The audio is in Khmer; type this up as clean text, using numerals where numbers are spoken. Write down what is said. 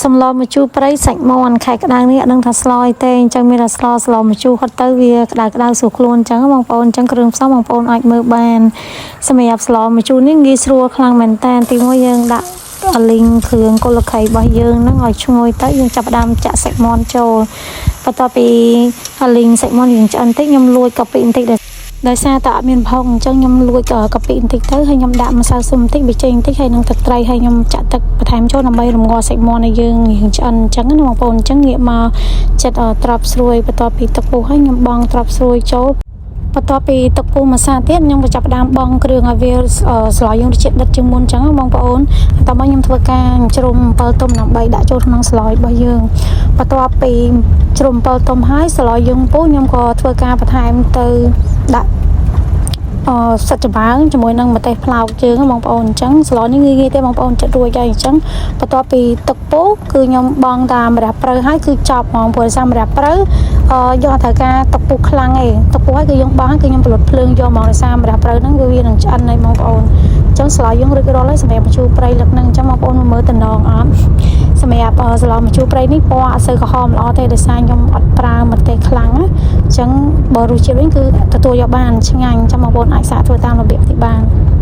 សម្លម្ជូរព្រៃសាច់មាន់ខែក្តៅនេះអត់ដឹងថាស្លអីទេអញ្ចឹងមានតែស្លស្លម្ជូរហត់ទៅវាក្តៅក្តៅស្រួលខ្លួនអញ្ចឹងបងប្អូនអញ្ចឹងគ្រឿងផ្សំបងប្អូនអាចមើលបានសម្រាប់ស្លម្ជូរនេះងាយស្រួលខ្លាំងមែនតើទីមួយយើងដាក់លីងគ្រឿងគល់ខៃរបស់យើងហ្នឹងឲ្យឈ្ងុយទៅយើងចាប់ផ្ដើមចាក់សាច់មាន់ចូលបន្ទាប់ពីលីងសាច់មាន់យើងឆ្អិនតិចខ្ញុំលួចកាពិបន្តិចដែរដោយសារតែអត់មានផុងអញ្ចឹងខ្ញុំលួចកាពិបន្តិចទៅហើយខ្ញុំដាក់ម្សៅស៊ុបបន្តិចប៊ីចេងបន្តិចហើយនឹងទឹកត្រីហើយខ្ញុំចាក់ទឹកបន្ថែមចូលដើម្បីរំងាស់សាច់មាន់ឲ្យយើងរៀងឆ្អិនអញ្ចឹងណាបងប្អូនអញ្ចឹងងាកមកចិត្តត្រប់ស្រួយបន្ទាប់ពីទឹកពុះហើយខ្ញុំបង់ត្រប់ស្រួយចូលបន្ទាប់ពីទឹកពុះមួយសាទៀតខ្ញុំក៏ចាប់ផ្ដើមបង់គ្រឿងឲ្យវាស្លយើងរសជាតិដិតជាងមុនអញ្ចឹងបងប្អូនតោះមកខ្ញុំធ្វើការជ្រុំអំពិលទុំដើម្បីដាក់ចូលក្នុងស្លរបស់យើងបន្ទាប់ពីជ្រុំអំពិលទុំហើយស្លយើងពុះខ្ញុំក៏ធ្វើការបន្ថែមទៅដាក់អសាច់ចំបើងជាមួយនឹងម្ទេសផ្លោកជើងបងប្អូនអញ្ចឹងស្លនេះងាយៗទេបងប្អូនចិត្តរួចហើយអញ្ចឹងបន្ទាប់ពីទឹកពុះគឺខ្ញុំបង់តាមម្រះព្រៅហើយគឺចប់ហ្មងព្រោះសារម្រះព្រៅអយើងអត់ត្រូវការទឹកពុះខ្លាំងទេទឹកពុះហើយគឺយើងបង់គឺខ្ញុំផលិតភ្លើងយកហ្មងដោយសារម្រះព្រៅហ្នឹងគឺវានឹងឆ្អិនហើយបងប្អូនអញ្ចឹងស្លយើងរួចរាល់ហើយសម្រាប់ម្ជូរព្រៃលឹកហ្នឹងអញ្ចឹងបងប្អូនមើលតំណងអត់សម្រាប់ស្លម្ជូរព្រៃនេះពណ៌អត់សូវក្រហមល្អទេដោយសារខ្ញុំអត់ប្រើម្ទេសខ្លាំងណាអញ្ចឹងបើរសជាតិវិញគឺទទួលយកបានឆ្ងាញ់ចាំបងប្អូនអាចសាកធ្វើតាមរបៀបនេះបាន។